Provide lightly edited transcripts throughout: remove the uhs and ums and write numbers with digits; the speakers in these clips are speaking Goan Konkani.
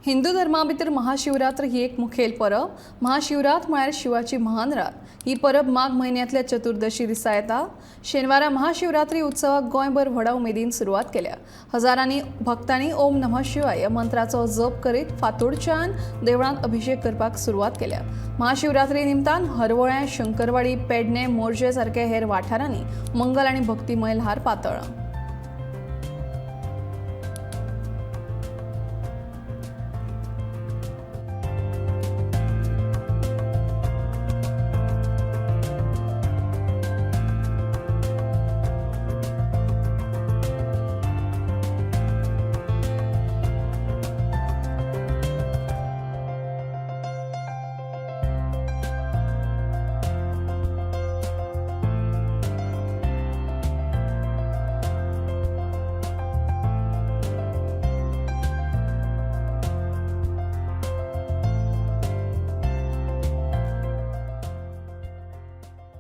हिंदू धर्मा भितर महाशिवरात्र ही एक मुखेल परब. महाशिवरात्र म्हळ्यार शिवाची महान रात. ही परब माघ म्हयन्यांतल्या चतुर्दशी दिसा येता. शेनवारा महाशिवरात्री उत्सवाक गोंयभर व्हडा उमेदीन सुरवात केल्या. हजारांनी भक्तांनी ओम नमः शिवाय ह्या मंत्राचो जप करीत फातोडच्यान देवळांत अभिषेक करपाक सुरवात केल्या. महाशिवरात्री निमतान हरवळ्यां, शंकरवाडी, पेडणे, मोरजे सारक्या हेर वाठारांनी मंगल आनी भक्तिमय ल्हार पातळ्ळां.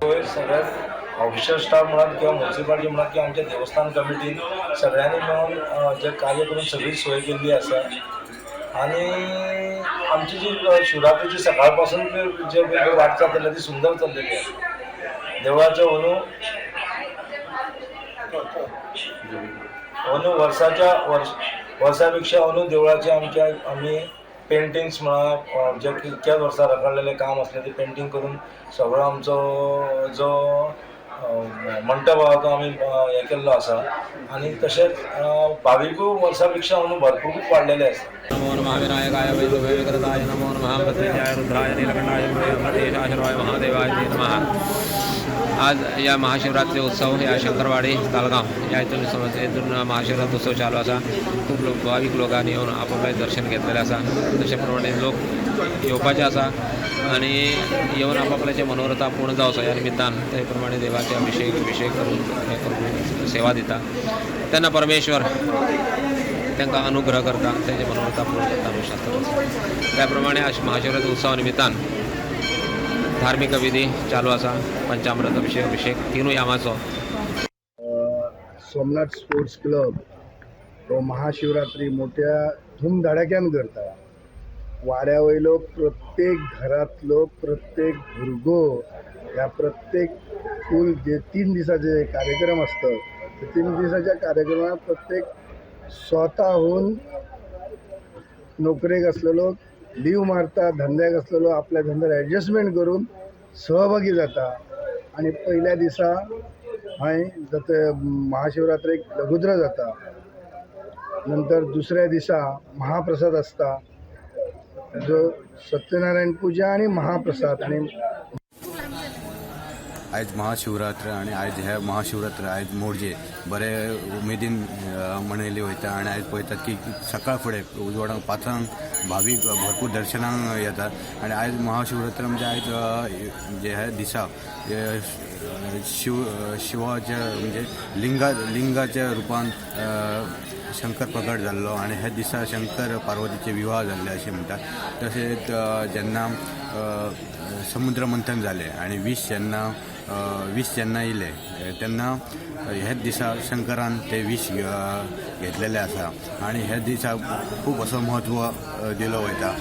वयर सगळ्यात ऑफिशियल स्टाफ म्हणात किंवा म्युन्सिपाल्टी म्हणात किंवा आमच्या देवस्थान कमिटीन सगळ्यांनी मेळून जे कार्य करून सगळी सोय केल्ली आसा. आनी आमची जी शिवरात्रीची सकाळ पासून जे वाटचाल चल्ल्या ती सुंदर चल्लेली आसा. देवळाच्या अंदू अंदू वर्साच्या वर्स वर्सा पेक्षा अंदू देवळाचे आमच्या आमी पेंटिंग्स म्हणा, जे कितक्याच वर्सां रखडलेलें काम आसलें तें पेंटींग करून सगळो आमचो जो मंटप आहा तो आमी हें केल्लो आसा. आनी तशेंच भाविकूय वर्सा पेक्षा अंदू भरपूर वाडलेले आसा. नमो नमः विनायकाय वैद्यविक्रताय नमो नमः मृत्युंजय रुद्राय नीलकंठाय अमृतेशाशराय महादेवाय ते नमः. आज या महाशिवरात्री उत्सव या शंकरवाडी तालगांव या इथून समज इथून महाशिवरात्री उत्सव चालू आसा. खूप लोक, भावीक लोकांनी येवन आपापले दर्शन घेतलेले आसा. तशे प्रमाणे लोक येवपाचे आसा आनी येवन आपापल्याचे मनोरथा पूर्ण जावचो ह्या निमित्तान ते प्रमाणे देवाचे अभिषेक अभिषेक करून हे करून सेवा दिता. तेन्ना परमेश्वर तांकां अनुग्रह करता, तेजे मनोरथा पूर्ण करता अशें शास्त्र. त्या प्रमाणे महाशिवरात्री उत्सवा निमित्तान धार्मिक विधी चालू आसा. पंचामृत अभिषेक अभिषेक तिनूय यामाचो. सोमनाथ स्पोर्ट्स क्लब हो महाशिवरात्री मोठ्या धूमधडाक्यान करता. वाड्या वयलो प्रत्येक घरांतलो प्रत्येक भुरगो ह्या प्रत्येक फूल जे 3 दिसाचे कार्यक्रम आसता ते 3 दिसाच्या कार्यक्रमात प्रत्येक स्वताहून नोकरेक आसलेलो लीव मारता, धंद्याक आसलेलो आपल्या धंद्यार एडजस्टमेंट करून सहभागी जाता. आनी पयल्या दिसा हय जाता महाशिवरात्रेक लघुद्र जाता, नंतर दुसऱ्या दिसा महाप्रसाद आसता जो सत्यनारायण पूजा आणि महाप्रसाद. आणि आयज महाशिवरात्र आनी आयज हे महाशिवरात्र आयज मोरजे बरे उमेदीन मनयली वयता. आनी आयज पळयतात की सकाळ फुडें उजवाडाक 5 भावीक भरपूर दर्शनाक येतात. आनी आयज महाशिवरात्र म्हणजे आयज जे ह्या दिसा शिव शिवाच्या म्हणजे लिंगाच्या रुपान शंकर प्रगट जाल्लो आनी ह्या दिसा शंकर पार्वतीचे विवाह जाल्ले अशें म्हणटात. तशेंच जेन्ना समुद्र मंथन जालें आनी विष जेन्ना येयलें तेन्ना ह्याच दिसा शंकरान ते विष घेतलेलें आसा आनी ह्या दिसा खूब असो म्हत्व दिलो वयता.